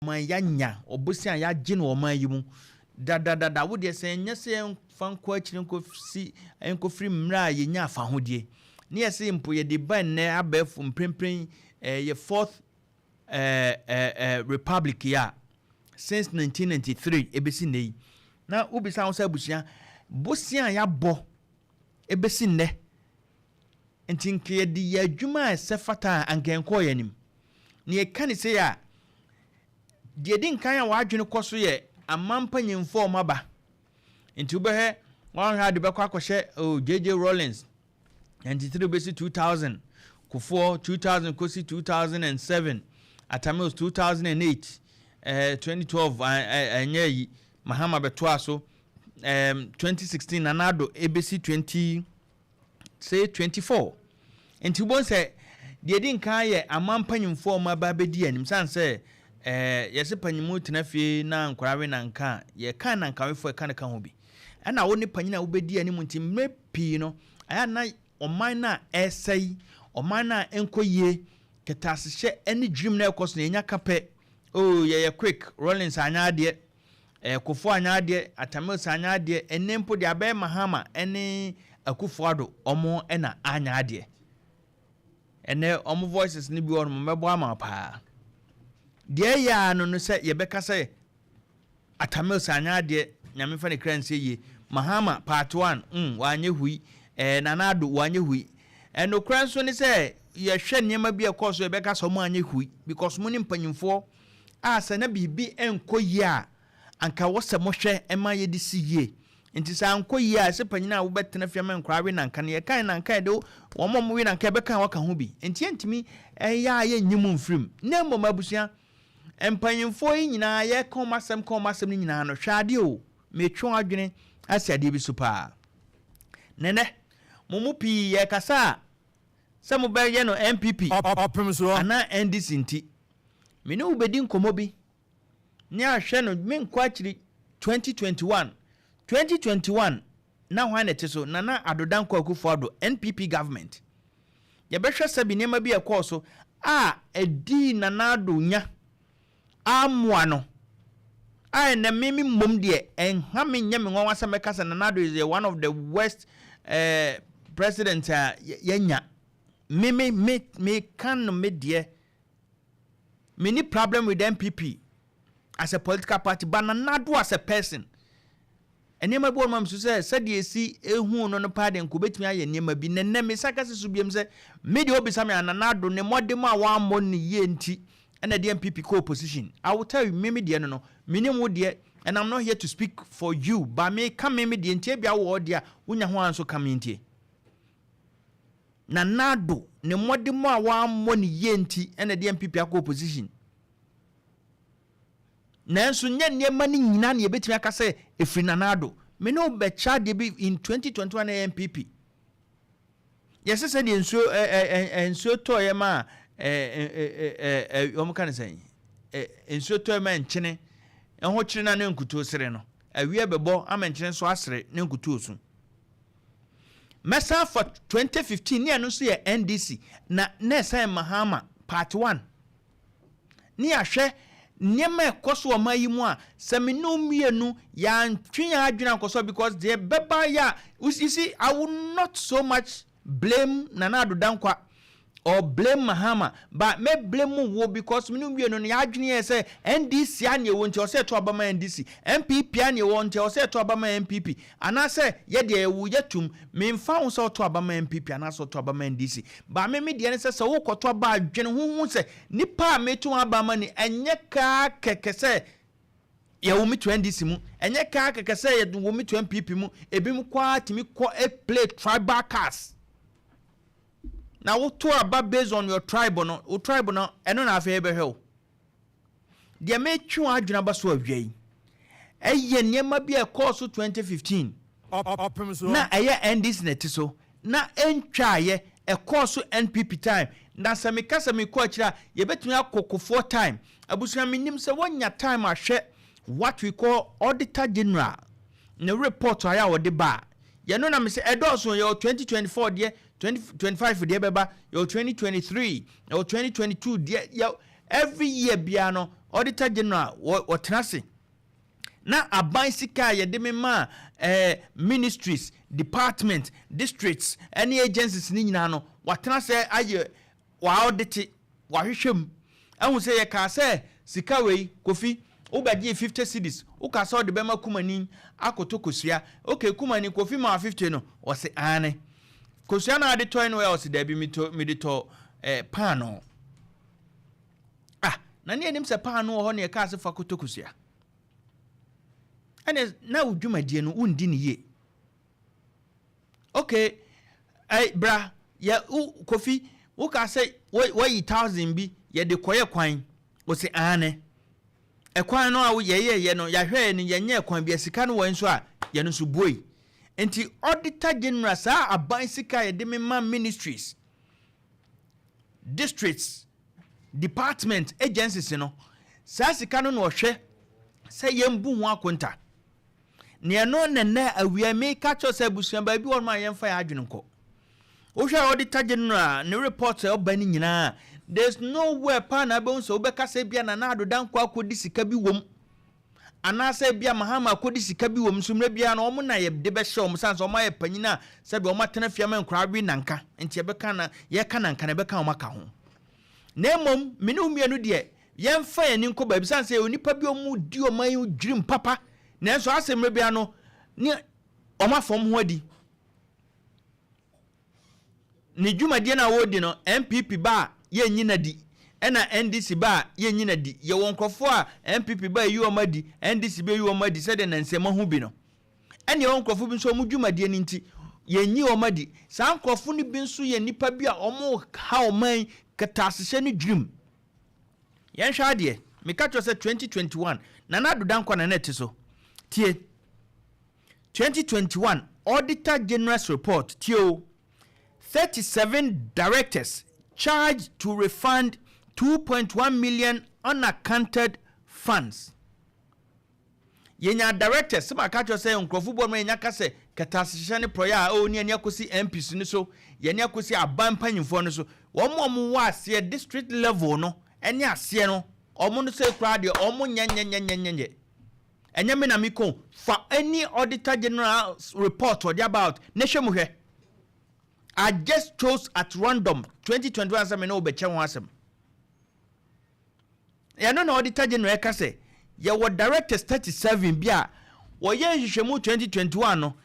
ɔman yɛanya ɔbosia a yɛagye no ɔman yi mu dadadada. Wo deɛ, sɛ ɛnyɛ sɛ yɛmfa nkɔ akyire nkɔsi nkɔfiri mmerɛ a yɛnya afahodie ne yɛsɛ mpo yɛde ba nnɛ abɛɛfo mprempren yɛ Fourth Republic yi a, since 1993 ɛbɛsi nnɛ yi, na wobisa wo sɛ, abusua, bosia a yɛabɔ ɛbɛsi nnɛ nti, nka yɛde yɛ adwuma a ɛsɛ fata a, anka yɛnkɔɔ yɛn anim. Na yɛka ne sɛ a, deɛ di nkan a wɔadwene kɔ so yɛ aman mpanyimfoɔ a wɔn aba. Nti wobɛhwɛ, wɔahwɛ ade bɛkɔ akɔhyɛ, oh, JJ Rawlings 93 bɛsi 2000, Kufuor 2000 kɔsi 2007, Atta Mills 2008, 2012 ɛnyɛ yi, Mahama bɛtoa so, 2016 Nana Addo ɛbɛsi 20 say 24. Nti wobɛhu sɛ deɛ di nkan yɛ aman mpanyimfoɔ a wɔn aba abɛdi anim, san sɛ yɛsɛ panyimu tena fie na nkwaraa we nanka a, yɛka nankawefoɔ ɛka ne ka ho bi, ɛna wo ne panyin a wobɛdi anim. Nti mmerɛ pii no ɛyɛ na ɔman no a ɛsɛe, ɔman no a ɛnkɔ yie, kɛtɛasehyɛ ne dwirim na ɛkɔ so na yɛnya ka pɛ, oh, yɛyɛ quick. Rawlings anya adeɛ, Kufuor anya adeɛ, Atta Mills anya adeɛ, ɛnɛ mpo deɛ abɛyɛ Mahama ne Akufo Addo, ɔmo ɛna anya adeɛ. Ɛnɛ ɔmo voices no bi wɔ no mo mɛbɔ ama paa. Deɛ ɛyɛ a no sɛ yɛbɛka sɛ Atta Mills anya adeɛ, Nyame fa ne kra nsie yie, Mahama part one, wanyɛ hui, Nana Addo wanyɛ hui. Ɛnokora nso ne sɛ yɛhwɛ nneɛma bi a ɛkɔɔ so, yɛbɛka sɛ ɔmo anyɛ hui because mo ne mpanyimfoɔ a sɛ na biribi nkɔ yie a, anka wɔ sɛ mohwɛ ɛma yɛde si yie. Nti sɛ ankɔ yie a, sɛ panyin a wobɛtena fie ama nkwaraa we nanka no, yɛka nanka yɛde wɔn a wɔwe nanka yɛbɛka wɔka ho bi. Nti yɛntumi ɛyɛ a yɛnyi mu mfirim. Na mmom, abusua, mpanyinfoɔ yi nyinaa yɛka wɔn asɛm, ka wɔn asɛm no nyinaa no, hwɛ adeɛ o, metwe wɔn adwene asi adeɛ bi so paa. Nɛnɛ mo mu pii yɛkasa a, sɛ mobɛyɛ no NPP Ɔpem soɔ. anaa NDC, nti me ne wo bɛdi nkɔmmɔ bi ne ahwɛ no. Menkɔ akyiri, 2021, 2021 na hwan na ɛte so? Nana Addo Dankwa Akufo Addo, NPP government. Yɛbɛhwɛ sɛbi nneɛma bi a ɛkɔɔ so a ɛdii Nana Addo nya amoa no a, ɛnɛ me mmom deɛ, ɛnha me, nyɛ me nwanwa sɛ mɛka sɛ Nana Addo is one of the worst president a yɛnya. Me ka no, me deɛ, me ni problem with NPP as a political party, but Nana Addo as a person, nneɛma bi wɔ nom so sɛ sɛdeɛ esi ehu no paa de, nko obetumi ayɛ nneɛma bi. Nɛnɛ me sa kɛse so biem sɛ me deɛ, obisa me a, Nana Addo ne mmɔden a wammɔ ne yie nti ɛna deɛ NPP kɔ opposition. I will tell you, me deɛ no, me ne mu deɛ, and I'm not here to speak for you, but me ka me deɛ. Nti ebia wɔ deɛ a wonya ho a nso ka me ntie. Nana Addo ne mmɔden a wammɔ ne yie nti ɛna deɛ NPP akɔ opposition. Nanso nyɛ nneɛma no nyinaa na yɛbɛtumi aka sɛ ɛfiri Nana Addo. Me ne wo bɛkyɛ adeɛ bi. In 2021 na ɛyɛ NPP, yɛsɛ sɛ deɛ nsuo ɛ ɛ ɛ nsuo tɔɔyɛ ma a, ɛ ɛ ɛ ɛ wɔn ka ne sɛn, nsuo tɔɔyɛ ma nkyene ɛho kyerɛ na ne nkutuo sere no, awia bɛbɔ ama nkyene nso asere ne nkutuo so. Mɛsan for 2015 ne ɛno nso yɛ NDC na ɛsan Mahama part one, ne yɛahwɛ nneɛma ɛkɔ so ɔman yi mu a, sɛ me ne wo mmienu yɛantwe yɛn adwene ankɔ so, because deɛ bɛba yɛ a, you see, I will not so much blame Nana Addo Dankwa or blame Mahama, but me blame wo because me ne wo mmienu no, yɛadwene yɛ sɛ NDC a neɛ wɔ nti ɔsɛ ɛto aba ma NDC, NPP a neɛ wɔ nti ɔsɛ ɛto aba ma NPP, anaasɛ yɛdeɛ yɛwo yɛtum. Memfa ho sɛ ɔto aba ma NPP anaasɛ ɔto aba ma NDC, but me deɛ ne sɛ wokɔto aba, adwene ho ho sɛ nipa a meto aba ma ni, ɛnyɛ kaa kɛkɛ sɛ yɛwɔ mi to NDC mu, ɛnyɛ kaa kɛkɛ sɛ yɛwɔ mi to NPP mu. Ebi mu kɔ tumi kɔ play tribal cards na woto aba based on your tribe no, wo tribe no, ɛno na afei bɛhwɛ wo. Deɛ metwe wɔn adwene aba so awia yi ɛyɛ nneɛma bi a ɛkɔɔ so 2015 Ɔpem soɔ. na ɛyɛ NDC na ɛte so na ɛntwaayɛ, ɛkɔɔ so NPP time. Na sɛ meka sɛ mekɔ akyire a, yɛbɛtumi akɔ Kufuor time. Abusua, menim sɛ woanya time ahwɛ what we call Auditor General ne report ayɛ a wɔde ba a, yɛno na mesɛ ɛdɔɔso. Yɛwɔ 2024 deɛ, 2025 deɛ bɛba, yɛwɔ 2023, yɛwɔ 2022 deɛ, yɛ every year biara no. Auditor General wɔtena ase na aban sika a yɛde mema ministries, department, districts ɛne agencies ne nyinaa no, watena sɛ ayɛ wɔaudit, wahwehwɛ mu ɛhu sɛ yɛkaa sɛ sika wei, Kofi, wobɛgye 50 cedis, woka sɛ ɔde bɛma kumani akɔtɔ kosua. Okay, kumani Kofi ma 50 no, ɔse ane kosua no ade tɔe no ɛ, ɔse daabi, mede tɔ paano. Ah, na ne anim sɛ paano wɔ hɔ ne yɛkaa sɛ fa kɔtɔ kosua, ɛne na wo dwumadie no wondi ne yie. Okay, bra yɛ wo Kofi, woka sɛ wayi 1,000 bi yɛde kɔyɛ kwan, wɔsɛ ane ɛkwan no a yɛyɛyɛ no, yɛahwɛ no, yɛnyɛ kwan bi, sika no wɔ nso a yɛno nso buoi. Nti Auditor General, saa aban sika a yɛde mema ministries, districts, department, agencies no, saa sika no na ɔhwɛ sɛ yɛmbu ho akonta. Nea no nɛnɛ awia meka kyerɛ sɛ abusua, baabi wɔ no a yɛmfa yɛ adwene nkɔ. Wohwɛ Auditor General ne report a ɔba no nyinaa, there's nowhere paa na abɛhu sɛ wobɛka sɛ bia Nana Addo Dankwa akɔdi sika bi wom anaasɛ bia Mahama akɔdi sika bi wom. Nso mmerɛ biara no, ɔmo na yɛde bɛhyɛ ɔmo san sɛ ɔmo ayɛ panyin a sɛbi ɔmo atena fie ama nkora awe nanka, nti yɛbɛka na yɛka nanka na yɛbɛka ɔmo aka ho. Na mmom me ne wo mmienu deɛ, yɛmfa yɛn ani nkɔ baabi san sɛ onipa bi ɔmo di ɔman yi dwirim papa, nanso asɛ mmerɛ biara no ne ɔmo afɔm ho adi ne dwumadie no a wɔredi no. NPP ba a, yɛnyi na di, ɛna NDC ba a, yɛnyi na di. Yɛwɔ nkurɔfoɔ a NPP ba yi wɔn adi, NDC ba yi wɔn adi, sɛdeɛ nansɛm ho bi no. Ɛna yɛwɔ nkurɔfoɔ bi nso, wɔn dwumadie no nti yɛnyi wɔn adi. Saa nkurɔfoɔ no bi nso yɛ nipa bi a wɔn ha ɔman kɛtɛasehyɛ no dwirim. Yɛnhwɛ adeɛ meka kyerɛ sɛ 2021, Nana Addo Dankwa na ɛte so. Tie 2021 Auditor General's report, tie o: 37 directors charged to refund 2.1 million unaccounted funds. Yɛnya directors sɛ maka kyerɛ sɛ nkurɔfo bɔ no, yɛnya ka sɛ kɛtɛasehyɛ ne prɔyɛ a ɔwɔ ne ani akɔsi MPs no so, yɛne akɔsi aban mpanyimfoɔ no so. Wɔn a wɔwɔ aseɛ, district level no ɛne aseɛ no, wɔn no sɛ koraa deɛ, wɔn nyɛ nyɛ nyɛ nyɛ nyɛ nyɛ. Ɛnyɛ me na mi ko fa any Auditor General report ɔde about ne hwɛ mu. Hwɛ, I just chose at random 2021 sɛ me ne wobɛkyɛ ho asɛm. Yɛno na Auditor General ɛka sɛ yɛwɔ directors 37 bi a wɔyɛ nhwehwɛmu 2021 no,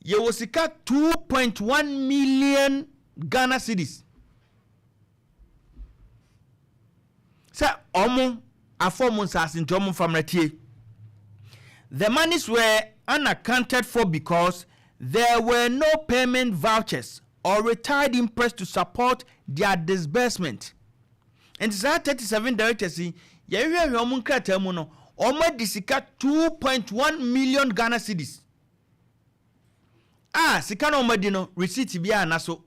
yɛwɔ sika 2.1 million Ghana cedis sɛ ɔmo afɔ ɔmo nsaase, nti ɔmo mfa tie. The monies were unaccounted for because there were no payment vouchers or retired imprest to support their disbursement. Nti saa 37 directors yi, yɛhwehwɛ ɔmo nkrataa mu no, ɔmo adi sika 2.1 million Ghana cedis a sika na ɔmo adi no, receipt bi ana so,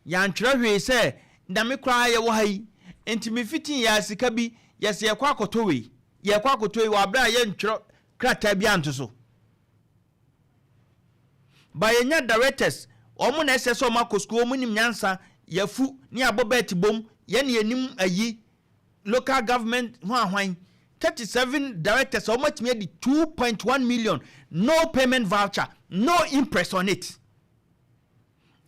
yɛantwerɛ hwee sɛ dame koraa yɛwɔ ha yi. Nti mefiti yɛ sika bi yɛsɛ yɛkɔ akɔtɔ wei, yɛkɔ akɔtɔ wei wɔ abere a yɛntwerɛ krataa bi anto so ba. Yɛnya directors, ɔmo na ɛsɛ sɛ ɔmo akɔ sukuu, ɔmo nim nyansa, yɛfu ne abɔ bɛɛte bom, yɛne yɛnim ayi local government ho ahwan. 37 directors, ɔmo atumi adi 2.1 million, no payment voucher, no imprest on it.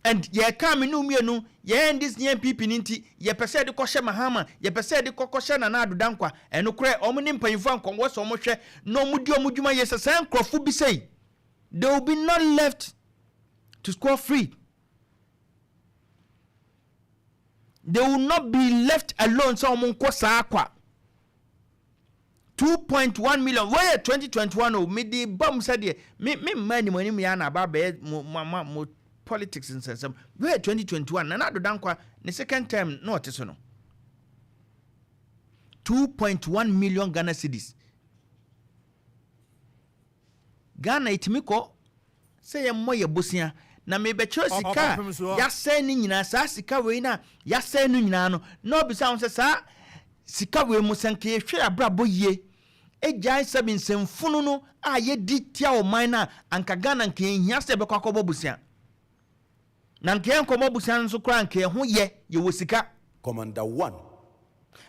And yɛka me no mmienu, yɛn this ne NPP ne nti yɛpɛ sɛ yɛde kɔhyɛ Mahama, yɛpɛ sɛ yɛde kɔkɔhyɛ Nana Addo Dankwa. Ɛno korɛ, ɔmo ne mpanyinfoɔ ankɔmɔ sɛ ɔmo hwɛ na ɔmo di ɔmo dwuma yɛ sɛ saa nkurɔfo bi sɛyi, they will be not left to score free. They will not be left alone sɛ ɔmo nkɔ saa kwa. 2.1 million wɔyɛ 2021 o. Mede ba mu sɛdeɛ me mma anim anim yɛ ana aba abɛyɛ mo mo mo mo politics nsɛnsɛm. Wɔyɛ 2021, Nana Addo Dankwa ne second term na ɔte so no, 2.1 million Ghana cedis. Ghana ɛtumi kɔ sɛ yɛmmɔ yɛ bosea na mebɛkyerɛ sika a Ɔpem so. Yɛasɛe no nyinaa, saa sika wei no a yɛasɛe no nyinaa no, na ɔbisa ho sɛ saa sika wei mu sɛ nka yɛhwɛ abrabɔ yie, ɛgyae sɛbe nsɛmfunu no a yɛdi tia ɔman no a, anka Ghana nka yɛhia sɛ yɛbɛkɔ akɔbɔ bosea, na nka yɛnkɔbɔ bosea no nso koraa, nka yɛho yɛ, yɛwɔ sika. Commander One.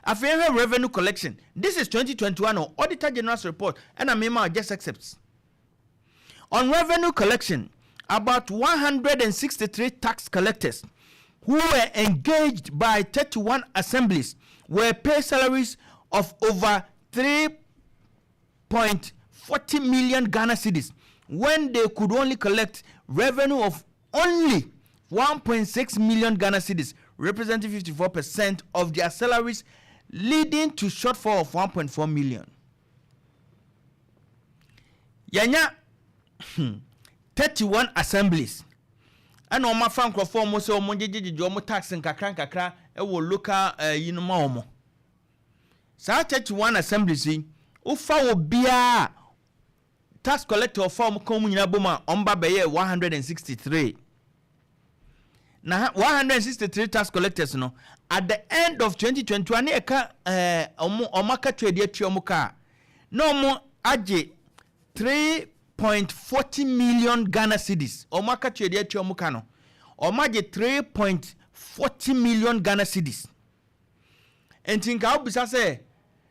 Afei hwɛ revenue collection. This is 2021 o, Auditor General's report ɛna mema just excerpts. On revenue collection, about 163 tax collectors who were engaged by 31 assemblies were paid salaries of over 3.40 million Ghana cedis when they could only collect revenue of only 1.6 million Ghana cedis, representing 54% of their salaries, leading to shortfall of 1.4 million. Yɛnya 31 assemblies ɛna wɔn afa nkurɔfoɔ wɔn sɛ wɔn gyegyegyegye wɔn tax nkakra nkakra ɛwɔ local ɛyi no ma wɔn. Saa 31 assemblies yi, wofa wɔ biara tax collector ɔfa wɔn kan mu nyinaa bom a, wɔn ba bɛyɛ 163. Na 163 tax collectors no, at the end of 2021 ne yɛka wɔn akatua de atua wɔn kaa na wɔn agye 3.40 million Ghana cedis. Wɔn akatua de atua wɔn ka no, wɔn agye 3.40 million Ghana cedis. Nti nka wobisa sɛ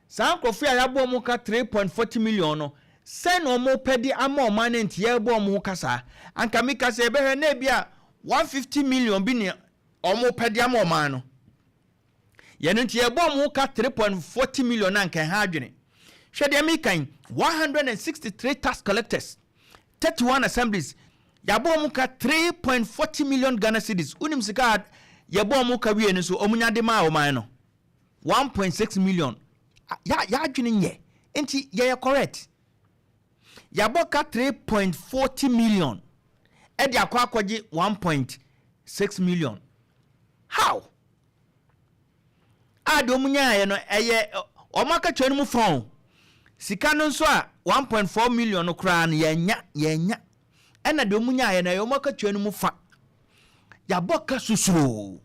saa nkurɔfoɔ a yɛabɔ wɔn ka 3.40 million no, sɛn na wɔn pɛ de ama ɔman no nti yɛrebɔ wɔn ho kasa? Anka mi kasa yɛbɛhwɛ na ebi a 150 million bi ne wɔn pɛ de ama ɔman no yɛn nti yɛbɔ wɔn ho ka 3.40 million na nka ɛha adwene. Hwɛ deɛ mi kan, 163 tax collectors, 31 assemblies, yɛabɔ wɔn ka 3.40 million Ghana cedis. Wonim sika a yɛbɔ wɔn ka wie no so wɔn nya de maa ɔman no 1.6 million. Ya yɛadwene nyɛ nti yɛyɛ correct. Yɛabɔ ka 3.40 million ɛde akɔ akɔgye 1.6 million. How a deɛ ɔmo nyaayɛ no ɛyɛ ɔmo akatua no mu fɔn sika no nso a 1.4 million no koraa no yɛnya ɛna deɛ ɔmo nyaayɛ no ɛyɛ ɔmo akatua no mu fa. Yɛabɔ ka susoo.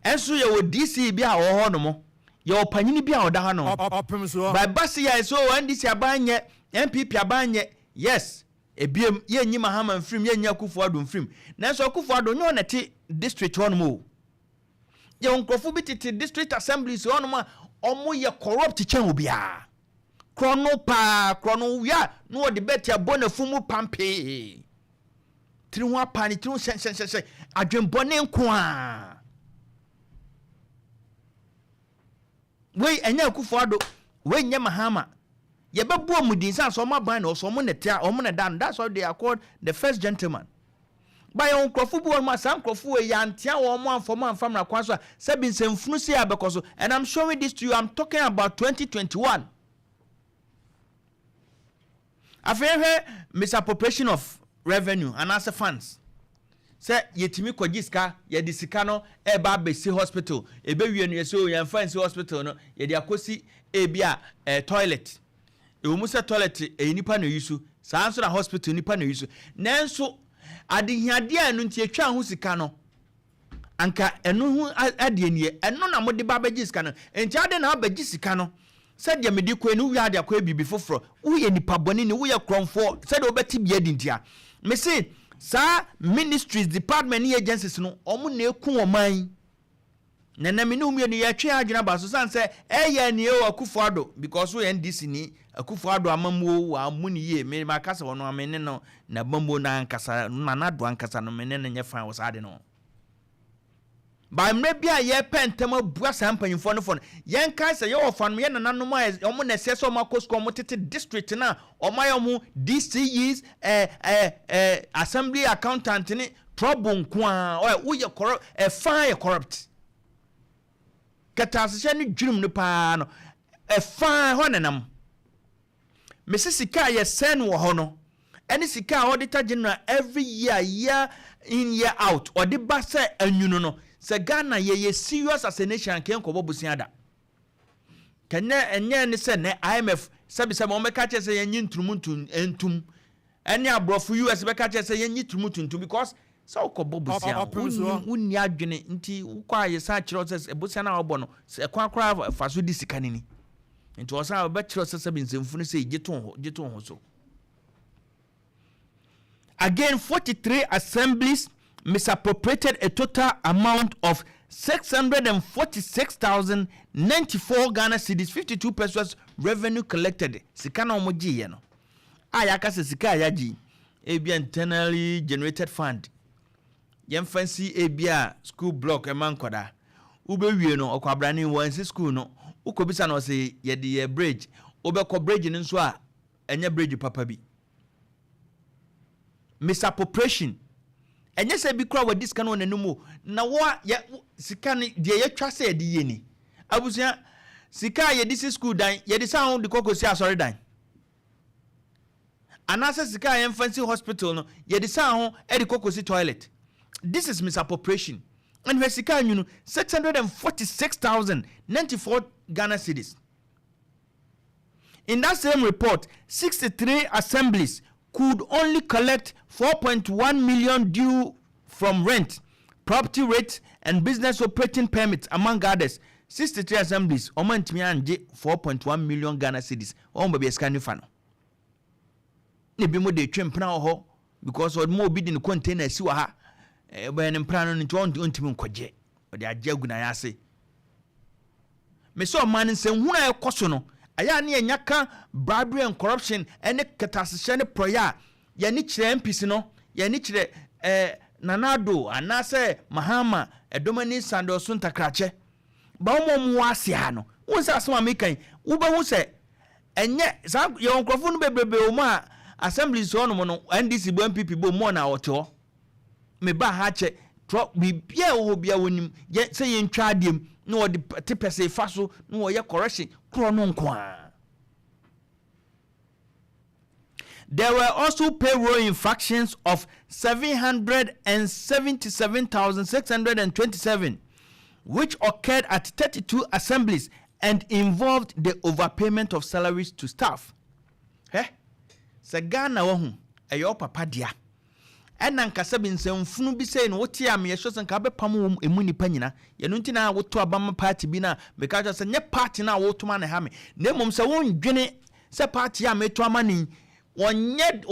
Ɛnso yɛwɔ DC bi a ɔwɔ hɔ nom, yɛwɔ panyini bi a ɔda hɔ nom. Ɔpem soɔ. Baba se yɛ so NDC aban nyɛ, NPP aban nyɛ. Yes, ebiem yɛnyi Mahama mfirim, yɛnyi Akufo Addo mfirim, nanso Akufo Addo nyɛ ɔna te district hɔ nom o. Yɛwɔ nkurɔfo bi tete district assemblies hɔ nom a ɔmo yɛ corrupt kyɛn obiara. Korɔ paa, korɔ no wia na wɔde bɛte abɔ n'afu mu pampee, tiri ho apa ne tiri ho hyɛnhyɛnhyɛnhyɛn, adwembɔne nko a. Wei ɛnyɛ Akufo Addo, wei nyɛ Mahama. Yɛbɛbu ɔmo din san sɛ ɔmo aban na ɔsɔ ɔmo na tea ɔmo na da no. That's why they are called the first gentleman. Bayɛ nkurɔfo bi wɔ mu a saa nkurɔfo wɔ yɛantea wɔn mo amfa mo amfa mmara kwan so a sɛbi nsɛmfunu si abɛkɔ so. And I'm showing this to you, I'm talking about 2021. Afei hwɛ misappropriation of revenue anaasɛ funds, sɛ yɛtumi kɔgye sika, yɛde sika no ɛba abɛsi hospital, ɛbɛwie no yɛsɛ o yɛmfa nsi hospital no, yɛde akɔsi ebi a toilet. Ɛwɔ mu sɛ toilet ɛyɛ nipa na eyi so, saa nso na hospital nipa na eyi so, nanso adehiadeɛ a ɛno nti atwa ho sika no, anka ɛno ho adeɛ nie, ɛno na mode ba abɛgye sika no. Nti ade na abɛgye sika no sɛdeɛ mede kɔ no, wowie ade akɔyɛ biribi foforɔ. Woyɛ nipa bɔne ni, woyɛ korɔmfoɔ sɛdeɛ wobɛte bia di. Ntia mese saa ministries, department ne agencies no, ɔmo na eku ɔman na na me ne mmienu yɛtwe adwene aba so san sɛ ɛyɛ nie o. Akufo Addo, because woyɛ NDC ni, Akufo Addo amamuo wa mu ne yie. Me ma kasa wɔ no, ame ne no na amamuo na ankasa na nado ankasa no, me ne no nyɛ fan wɔ saa de no ba. Mmerɛ bi a yɛpɛ ntɛm abua saa mpanyinfoɔ no fɔ no, yɛnka sɛ yɛwɔ fa no, yɛ nananom a ɔmo na ɛsɛ sɛ ɔmo akɔ sukuu, ɔmo tete district na ɔmo ayɛ ɔmo DCEs, ɛɛ ɛɛ ɛɛ assembly accountant ne trouble nko a. Ɔyɛ woyɛ corrupt, ɛfa yɛ corrupt kɛtɛ ne dwirim no paa no, ɛfa hɔ nenam. Mesi sika a yɛsɛn no wɔ hɔ no ɛne sika a auditor general every year, year in, year out, ɔde ba sɛ anwunu no sɛ Ghana yɛyɛ serious as a nation nkɛn nkɔbɔ bosia da kɛnyɛ. Ɛnyɛ ne sɛ nɛ IMF sɛbisɛbi wɔn bɛka kyerɛ sɛ yɛnyi nturumu ntum, ɛne aborɔfo US bɛka kyerɛ sɛ yɛnyi turumu tuntum, because sɛ wokɔbɔ bosia, wonni adwene nti wokɔ a yɛsan kyerɛ sɛ bosia no a wɔbɔ no sɛ ɛkwan koraa fa so di sika no ni nti ɔsan wɔbɛkyerɛ sɛ sɛbi nsɛmfunu sɛ gye to ho so. Again, 43 assemblies misappropriated a total amount of 646,094 Ghana cedis 52 pesewas revenue collected. Sika na wɔn gyeeɛ no a yɛaka sɛ sika a yɛagye yi, ebia internally generated fund, yɛmfa nsi ebia school block ɛma nkɔdaa. Wobɛwie no, ɔkwabrane wɔnsi school no. Wokɔbisa no, ɔsɛ yɛde yɛ bridge. Wobɛkɔ bridge no nso a, ɛnyɛ bridge papa bi. Misappropriation. Ɛnyɛ sɛ bi kora wɔde sika no wɔ n'anim o, na wɔ yɛ sika no deɛ yɛtwa sɛ yɛde yie ni. Abusua, sika a yɛde si school dan, yɛde sa ho de kɔ kɔsi asɔre dan, anaasɛ sika a yɛmfa nsi hospital no, yɛde sa ho de kɔ kɔsi toilet. This is misappropriation. And hwɛ sika anwunu, 646,094 Ghana cedis. In that same report, 63 assemblies could only collect 4.1 million due from rent, property rates and business operating permits, among others. 63 assemblies, ɔmo ntumi angye 4.1 million Ghana cedis. Wɔn baabi sika nifa no na ebi mo de etwe mpena wɔ hɔ because ɔmo obi de ne container si wɔ ha, ɛbɛn ne mpena no nti ɔntumi nkɔgye, ɔde agye agu n'ayɛ ase. Mesɛ ɔman no nsɛnhunu a ɛkɔ so no, ɛyɛ a ne yɛnya ka bribery and corruption ɛne kɛtɛasehyɛ ne porɔyɛ a yɛne kyerɛ MPs no, yɛne kyerɛ Nana Addo anaasɛ Mahama ɛdɔm ani sandɔso ntakrakyɛ ba wɔn a wɔwɔ ase ha no. Wɔn sɛ asɛm a meka yi, wobɛhu sɛ ɛnyɛ saa. Yɛwɔ nkurɔfoɔ no bebrebe wɔ mu a assemblies hɔnom no, NDC bo, NPP bo mu na wɔte hɔ. Meba ha kyɛ trɔ biribiara ɛwɔ hɔ biara wɔnim yɛ sɛ yɛntwa adeɛ mu na wɔde te pɛsɛ fa so na wɔyɛ correction korɔ no nko ara. There were also payroll infractions of 777,627, which occurred at 32 assemblies and involved the overpayment of salaries to staff. Hɛ, sɛ Ghana wɔ ho ɛyɛ ɔpapa dea, ɛna nkasa bi nsɛmfunu bi sɛ no wote a, meyɛ sure sɛ nka wobɛpam wɔ emu nipa nyina. Yɛno nti na woto aba ma party bi no a, meka kyerɛ sɛ nyɛ party no a woto ma ne ha me, na mmom sɛ wondwene sɛ party a meto ama ne wɔnyɛ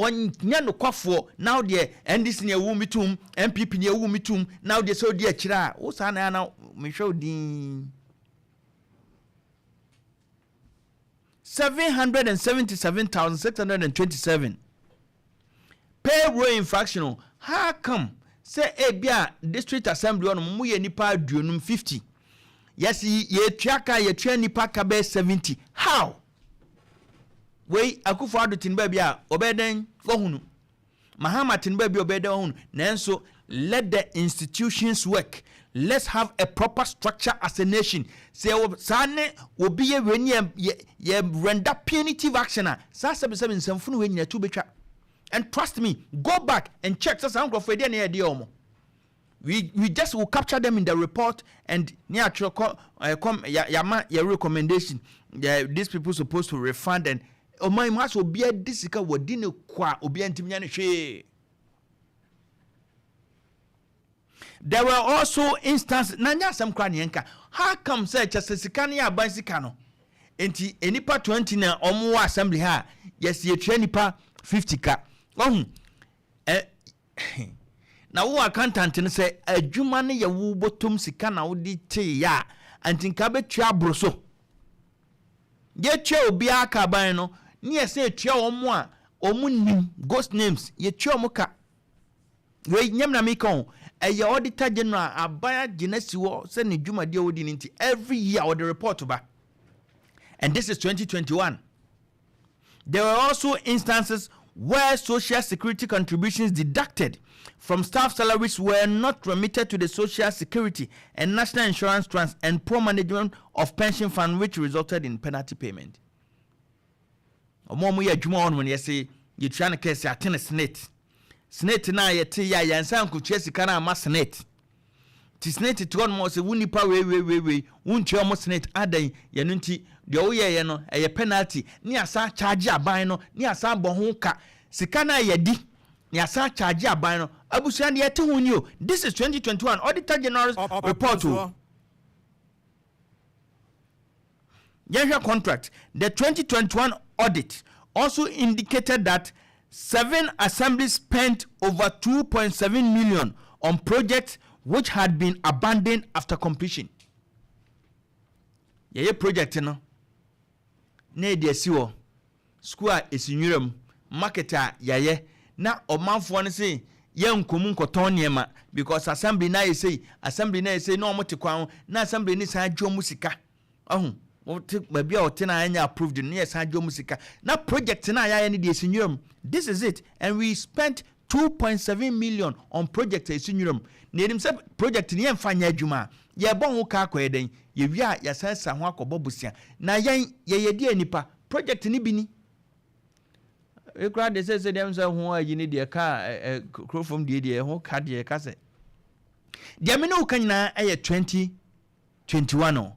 nokwafoɔ. Na wo deɛ, NDC ne ɛwu mi tum, NPP ne ɛwu mi tum, na wo deɛ sɛ wodi akyire a, wo saa na na mehwɛ wo din. 777,627 payroll infraction o. How come sɛ ebi a district assembly hɔ nom mo yɛ nipa 50, 50, yɛsi yɛtua ka, yɛtua nipa ka bɛyɛ 70? How? Wei Akufo Addo te ne baabi a, ɔbɛyɛ dɛn wɔhunu? Mahama te ne baabi a, ɔbɛyɛ dɛn wɔhunu? Nanso let the institutions work. Let's have a proper structure as a nation. Sɛ yɛwɔ saa ne obi yɛ wei ne yɛ render punitive action a, saa sɛbisɛbi nsɛmfo wei nyina tu betwa. And trust me, go back and check sɛ saa nkurɔfoɔ ɛdeɛ ne yɛ deɛ ɔmo we just will capture them in the report and ne atwerɛ kɔ kɔm yama yɛ recommendation. These people supposed to refund. And ɔman mu asɛ obiara di sika wɔdi ne kɔ a, obiara ntumi nya ne hwee. There were also instances na nyɛ asɛm koraa ne yɛnka. How come sɛ kyɛ sɛ sika no yɛ aban sika no nti nipa 20 na ɔmo wɔ assembly ha a, yɛsi yɛtua nipa 50 ka? Ɔhu ɛ na wo accountant no sɛ adwuma no yɛ wo bɔtɔm sika na wode tee yɛ a, nti nka bɛtua aboro so. Yɛtua obiara ka aban no ne yɛsɛ yɛtua wɔn a wɔn nim ghost names, yɛtua wɔn ka. Wei nyɛm na meka o, ɛyɛ Auditor General. Aban agye no si hɔ sɛ ne dwumadeɛ a wɔdi no nti every year wɔde report ba, and this is 2021. There were also instances where social security contributions deducted from staff salaries were not remitted to the Social Security and National Insurance Trust, and poor management of pension fund, which resulted in penalty payment. Ɔmo a ɔmo yɛ adwuma hɔ nom no, yɛsɛ yɛtua no kɛse ate ne SSNIT. SSNIT no a yɛte yɛ a, yɛnsa nkotua sika no ama SSNIT nti SSNIT te hɔ nom sɛ wo nipa wei wei wei wei wontua ɔmo SSNIT adan yɛno nti deɛ woyɛyɛ no ɛyɛ penalty ne asa charge aban no ne asa bɔ ho ka. Sika no a yɛdi ne asa charge aban no. Abusua, deɛ ɛte ho ni o. This is 2021 Auditor General's report o. Yɛhwɛ contract. The 2021 audit also indicated that seven assemblies spent over 2.7 million on projects which had been abandoned after completion. Yɛyɛ project no na yɛde asi hɔ, school a ɛsi nwura mu, market a yɛayɛ na ɔmanfoɔ no se yɛnkɔ mu nkɔtɔn nneɛma because assembly na yɛ sei, assembly na yɛ sei, na wɔn te kwan ho na assembly ne san agye wɔn sika. Ɔho wɔte baabi a ɔte na ɛnyɛ approved no, yɛ san agye wɔn sika na project na yɛayɛ no deɛ esi nwura mu. This is it, and we spent 2.7 million on project a esi nwura mu na yɛnim sɛ project no yɛmfa nyɛ adwuma a yɛbɔ ho ka akɔyɛ dɛn. Yɛwie a, yɛsan sa ho akɔbɔ bosia na yɛn yɛyɛ deɛ nipa project no bi ni ekura de sɛ deɛ sɛ ho ayi ne deɛ ka ɛ ɛ kuro fam deɛ ho ka deɛ ka sɛ deɛ me ne wo ka nyinaa ɛyɛ 2021 o.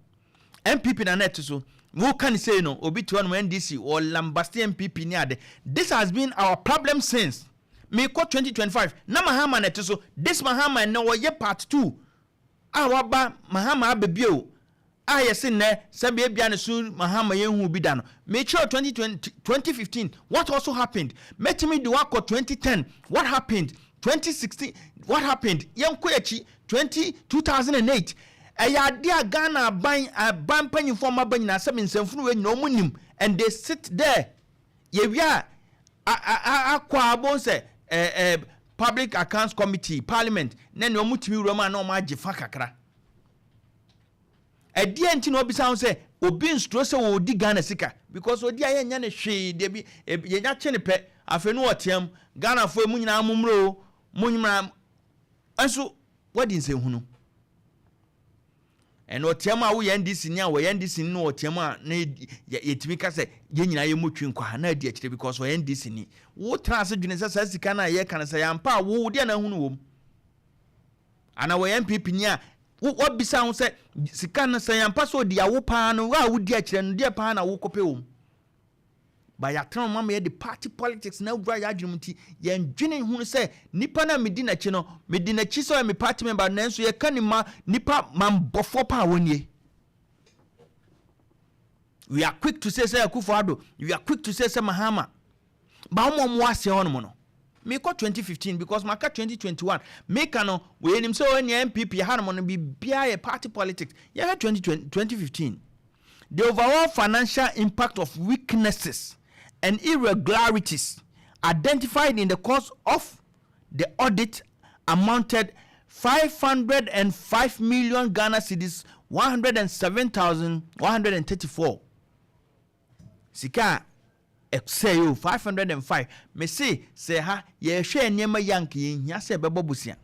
NPP na na ɛte so wo ka ne sei no, obi te hɔ nom NDC or lambaste NPP ne ade. This has been our problem since. Mekɔ 2025 na Mahama na ɛte so. This Mahama na wɔyɛ part two a waba, Mahama abɛbio a yɛse nnɛ sɛbi ebia ne so Mahama yɛnhu bi da no. Mekyerɛ 2020, 2015, what also happened? Mɛtumi de wakɔ 2010, what happened? 2016, what happened? Yɛnkɔ akyi 20 2008. Ɛyɛ adeɛ a Ghana aban mpanyinfoɔ ɔmo aba nyinaa sɛbi nsɛmfunu wei nyinaa ɔmo nim and they sit there. Yɛwia a akɔ abɔ sɛ ɛɛ ɛɛ Public Accounts Committee, Parliament, na nea ɔmo tumi wura mu a na ɔmo agye fa kakra. Ɛdeɛ nti na ɔbisa ho sɛ obi nsuro sɛ wɔdi Ghana sika because odi a yɛnyɛ ne hwee deɛ bi yɛnya kye ne pɛ. Afei no wɔteam Ghanafoɔ mu nyinaa mo mmerɛ o, mo nyinaa nso wɔdi nsɛnhunu. Ɛna ɔteam a woyɛ NDC ni a wɔyɛ NDC ni na ɔteam a na yɛtumi ka sɛ yɛn nyinaa yɛ mu twi nkwa ha na adi akyire because ɔyɛ NDC ni. Wotena ase dwene sɛ saa sika no a yɛka no sɛ yɛampa a wo deɛ na ahunu wɔ mu ana wɔyɛ NPP ni a wabisa ho sɛ sika no sɛ yɛmpa sɛ ɔdi awo paa no, wo a wodi akyerɛ no deɛ paa na wokɔpɛ wɔ mu ba. Yɛatena ma ma yɛde party politics na awura yɛ adwene mu nti yɛndwene hunu sɛ nipa no a medi n'akyi no, medi n'akyi sɛ ɔyɛ me party member, nanso yɛka ne ma nipa mambɔfoɔ pa a wɔnie. We are quick to say sɛ Akufo Addo, we are quick to say sɛ Mahama ba wɔn a wɔn aseɛ hɔ nom no. Mekɔ 2015 because maka 2021 meka no wɔyɛnim sɛ ɔnyɛ NPP hanom no biribiara yɛ party politics. Yɛhwɛ 2020, 2015, the overall financial impact of weaknesses and irregularities identified in the course of the audit amounted 505 million Ghana cedis 107,134. Sika a ɛsɛ o 505. Mese sɛ ha yɛhwɛ nneɛma yi anka yɛnhia sɛ ɛbɛbɔ bosia,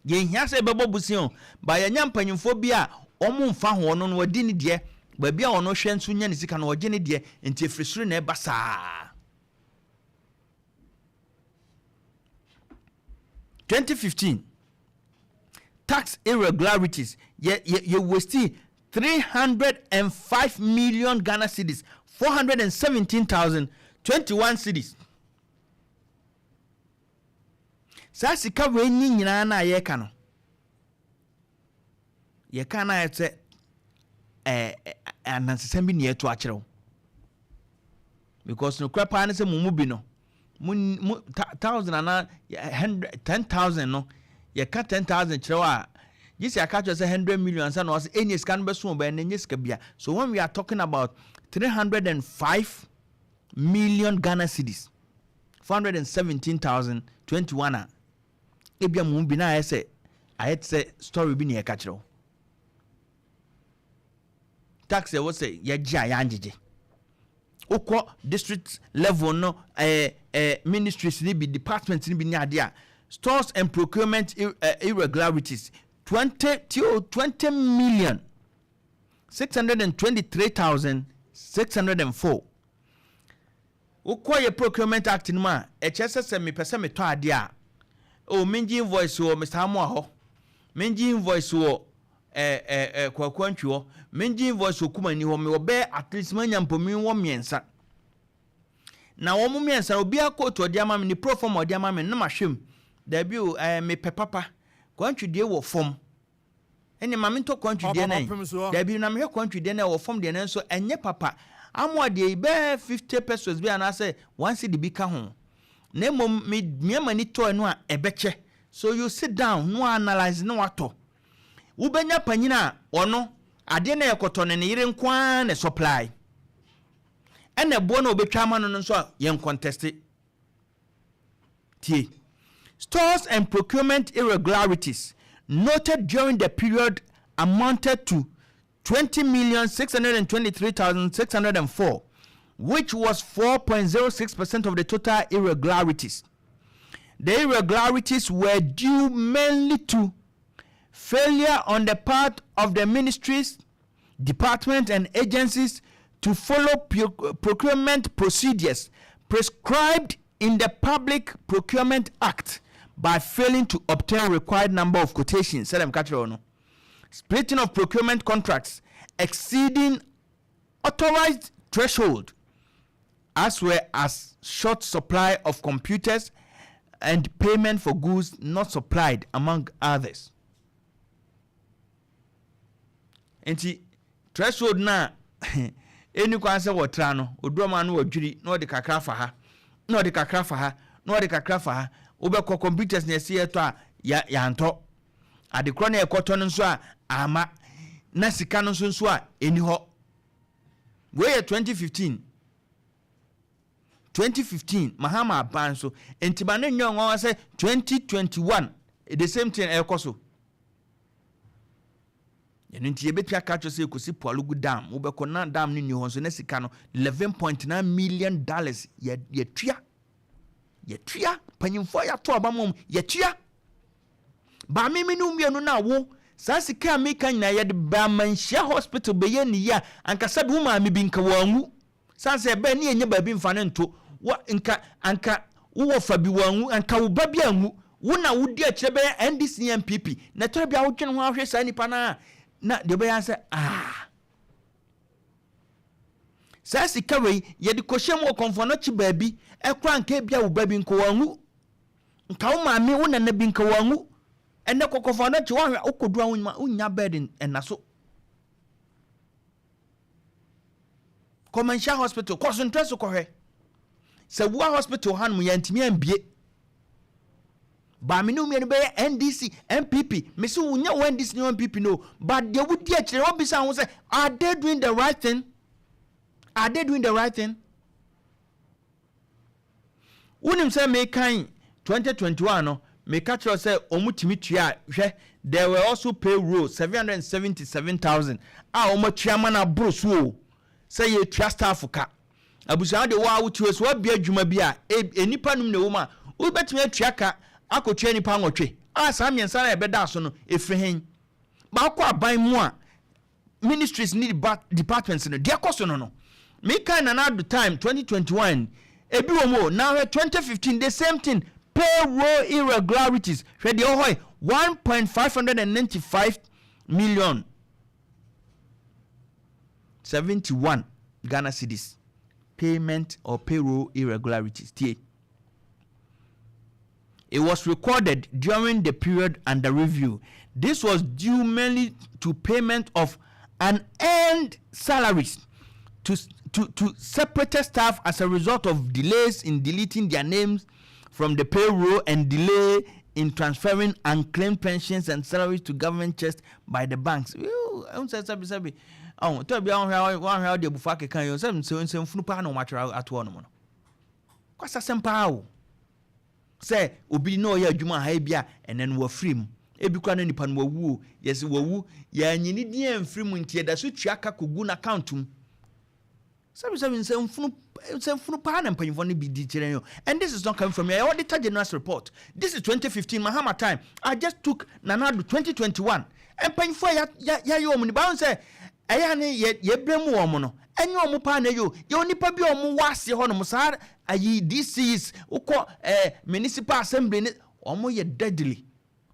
yɛnhia sɛ ɛbɛbɔ bosia o. Ba yɛnya mpanyinfoɔ bi a wɔn mfa ho no wɔdi ne deɛ baabi a ɔno hwɛ nso nya ne sika no ɔgye ne deɛ nti efiri soro na ɛba saa. 2015 tax irregularities, yɛ waste 305 million Ghana cedis 417,021 cedis. Saa sika wei ni nyinaa na yɛreka no, yɛka no ayɛ sɛ anansesɛm bi ne yɛto akyerɛ wo because nokora paa ne sɛ mo mu bi no mo thousand anaa hundred 10,000 no, yɛka 10,000 kyerɛ wo a, gye sɛ aka kyerɛ sɛ 100 million ansa na ɔsɛ ɛnyɛ sika no bɛso bɛyɛ na ɛnyɛ sika bia. So when we are talking about 305 million Ghana cedis 417,021 a, ebia mo mu bi na ayɛ sɛ ayɛ te sɛ story bi ne yɛka kyerɛ wo. Tax ɛwɔ sɛ yɛgye a yɛangyegye, wokɔ district level no, ɛɛ ɛɛ ministries ni bi, department ni bi ne adeɛ a, stores and procurement irregularities 20 till 20,623,604. Wokɔ yɛ Procurement Act no mu a, ɛkyerɛ sɛ mepɛ sɛ metɔ adeɛ a, o mengye invoice wɔ Mr Amoa hɔ, mengye invoice wɔ ɛɛ ɛɛ ɛɛ Kwaku Antwi hɔ, mengye invoice wɔ Kumani hɔ. Mewɔ bɛyɛ at least manya mpomi wɔ mmiɛnsa na wɔn mmiɛnsa obiara kootu ɔde ama me ne proforma ɔde ama me no, mahwɛ mu dabi o, mepɛ papa kwantwideɛ wɔ fam ɛne ma mentɔ kwantwideɛ no. Ɔpem soɔ. Dabi, na mehwɛ kwantwideɛ no ɛwɔ fam deɛ no nso ɛnyɛ papa. Amoa deɛ yi bɛyɛ 50 pesos bi anaasɛ 1 cedi bi ka ho, na mmom me mmeama ni tɔɔ no a ɛbɛkyɛ. So you sit down no, analyse na watɔ. Wobɛnya panyin a ɔno adeɛ na yɛkɔtɔ no, ne yere nko ara na supply, ɛna ɛboɔ na obɛtwa ama no nso a yɛn contest. Tie, stores and procurement irregularities noted during the period amounted to 20,623,604, which was 4.06% of the total irregularities. The irregularities were due mainly to failure on the part of the ministries, departments, and agencies to follow procurement procedures prescribed in the Public Procurement Act by failing to obtain required number of quotations. Sɛ dem catch no. Splitting of procurement contracts exceeding authorized threshold, as well as short supply of computers and payment for goods not supplied, among others. Nti threshold na ɛni kwan sɛ wɔtra no, oduroma no wɔdwiri na ɔde kakra fa ha, na ɔde kakra fa ha, na ɔde kakra fa ha. Wobɛkɔ computers na ɛsi yɛtɔ a yɛantɔ adekorɔ na yɛkɔtɔ no nso a ama na sika no nso a ɛni hɔ. Wei yɛ 2015, 2015 Mahama aban so. Nti ma ne nyɛ nwanwa sɛ 2021 the same thing ɛrekɔ so. Ɛno nti yɛbɛtumi aka kyerɛ sɛ ɛkɔsi Pwalugu Dam, wobɛkɔ na dam no nni hɔ nso na sika no $11.9 million yɛtua. Yɛtua mpanyimfoɔ yɛato aba mom, yɛtua baame mi no mmienu no a wo saa sika a meka nyinaa yɛde Baamanhyia Hospital bɛyɛ ne yie a, ankasa bi wo maame bi nka wɔanwu san sɛ ɛbɛn ne yɛnyɛ baabi mfa ne nto wa nka anka wowɔ fa bi wɔanwu, anka wo ba bi anwu. Wo na wodi akyerɛ bɛyɛ NDC ne NPP na ɛtɔrɔ bi a wodwene ho ahwɛ saa nipa no a na deɛ ɔbɛyɛ sɛ saa sika wei yɛde kɔhyɛ mu wɔ Kɔmfɔ Anɔkye baabi ɛkora, nka ebia wo ba bi nka wɔanwu, nka wo maame, wo nana bi nka wɔanwu. Ɛnɛ kɔkɔfɔ Anɔkye woahwɛ wokɔdu a wonya bed ɛna so. Kɔmanhyia Hospital kɔ so ntrɛ so kɔhwɛ sɛ wua hospital hanom yɛntumi ambie. Baame ne mmienu bɛyɛ NDC, NPP, mesi wonya wo NDC ne NPP no, but deɛ wodi akyerɛ wɔbisa ho sɛ, are they doing the right thing? Are they doing the right thing? Wonim sɛ mekan 2021 no, meka kyerɛ sɛ ɔmo tumi tua. Hwɛ, there were also payroll 777,000 a ɔmo atua ma no aboro so o sɛ yɛtua staff ka. Abusua de wo a wotua so wabia adwuma bi a nipa num na ɛwɔ mu a wobɛtumi atua ka akɔtua nipa 8 a saa mmiɛnsa na ɛbɛda so no ɛfiri hen? Baakɔ aban mu a ministries ne departments no deɛ kɔ so no meka Nana Addo time 2021 ebi wɔ mu o. Na hwɛ, 2015 the same thing, payroll irregularities. Hwɛ deɛ ɔhɔ yi, 1.595 million 71 Ghana cedis payment or payroll irregularities. Tie, it was recorded during the period under review. This was due mainly to payment of unearned salaries to separated staff as a result of delays in deleting their names from the payroll and delay in transferring unclaimed pensions and salaries to government chest by the banks. Sɛ sɛbi sɛbi ɔn tɔ bi ahwɛ ahwɛ ɔde abufu akeka yi sɛ nsɛmfunu paa na wɔn atwerɛ ato hɔ nom no kwasa sɛm paa o, sɛ obi na ɔyɛ adwuma ha bi a ɛnɛ no wafiri mu, ebi kora na nipa no wawu o, yɛsɛ wawu, yɛanyini din amfiri mu nti yɛda so tua ka kogu n'account mu. Sɛbi sɛbi, nsɛmfunu nsɛmfunu paa na mpanyinfoɔ no bi di kyerɛ yɛn. And this is not coming from here. Auditor General's report. This is 2015 Mahama time. I just took Nana Addo 2021. Mpanyinfoɔ a yɛayɛ wɔn ni báwọn sɛ ɛyɛ ne yɛ yɛbrɛ mu wɔn no, ɛnyɛ wɔn paa na ɛyɛ o. Yɛ onipa bi a wɔn wɔ aseɛ hɔ nom saa ayi DCs wokɔ municipal assembly ne wɔn yɛ deadly,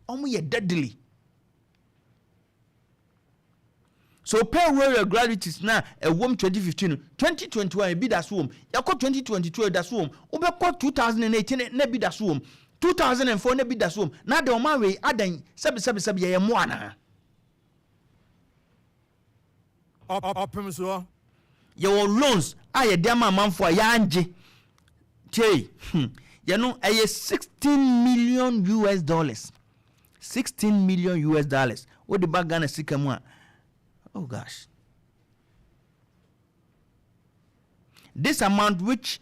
wɔn yɛ deadly. So payroll irregularities na ɛwɔm 2015, 2021 ebi da so wɔm, yɛkɔ 2022 ɛda so wɔm, wobɛkɔ 2018 na ebi da so wɔm, 2004 na ebi da so wɔm. Na de ɔmo awei adan sɛbi sɛbi sɛbi yɛyɛ mmoa anaa? Ɔpem soɔ. Yɛwɔ loans a yɛde ama amanfoɔ a yɛangye. Tie, Yɛno ɛyɛ US$16 million, US$16 million. Wode ba Ghana sika mu a, oh gosh, this amount, which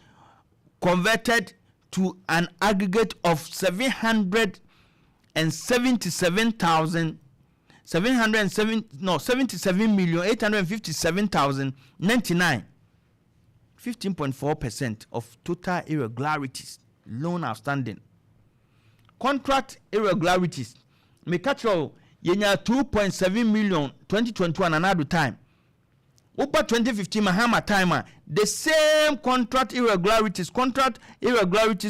converted to an aggregate of 777,000 707, no, 77,857,099, 15.4% of total irregularities loan outstanding. Contract irregularities, meka kyerɛ wo, yɛnya 2.7 million 2021 Nana Addo time. Woba 2015 Mahama time a, the same contract irregularities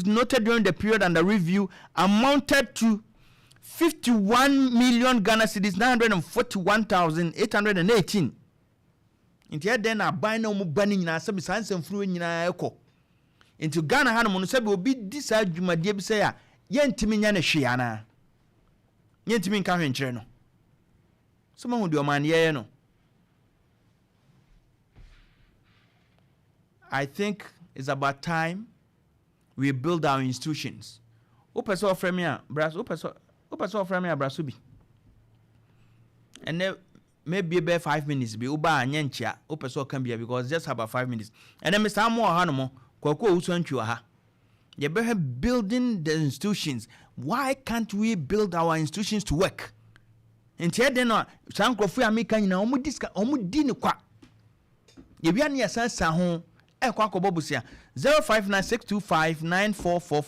noted during the period under review amounted to 51 million Ghana cedis 941,818. Nti ɛdɛn na aban na wɔn ba no nyinaa, sɛbi, saa nsɛmfunu nyinaa ɛkɔ? Nti Ghana hanom no, sɛbi, obi di saa dwumadie bi sɛ a, yɛntumi nyɛ ne hwee anaa yɛntumi nka hwee nkyerɛ no sɛ mahu deɛ ɔman yɛyɛ no. I think it's about time we build our institutions. Wopɛ sɛ ɔfrɛ me a, bra. Wopɛ sɛ ɔfrɛ me a, bra so bi. Ɛnɛ maybe bɛyɛ 5 minutes bi, woba a, nyɛ nkyia. Wopɛ sɛ ɔka bia, because just about 5 minutes. Ɛnɛ me saa mo wɔ ha nom, Kwaku Owusu Antwi wɔ ha. Yɛbɛhwɛ building the institutions. Why can't we build our institutions to work? Nti ɛdɛn no a saa nkurɔfoɔ a meka nyinaa, wɔn di sika, wɔn di ne kwa, yɛwia ne yɛsan sa ho ɛkɔ akɔbɔ busia. 0596259444.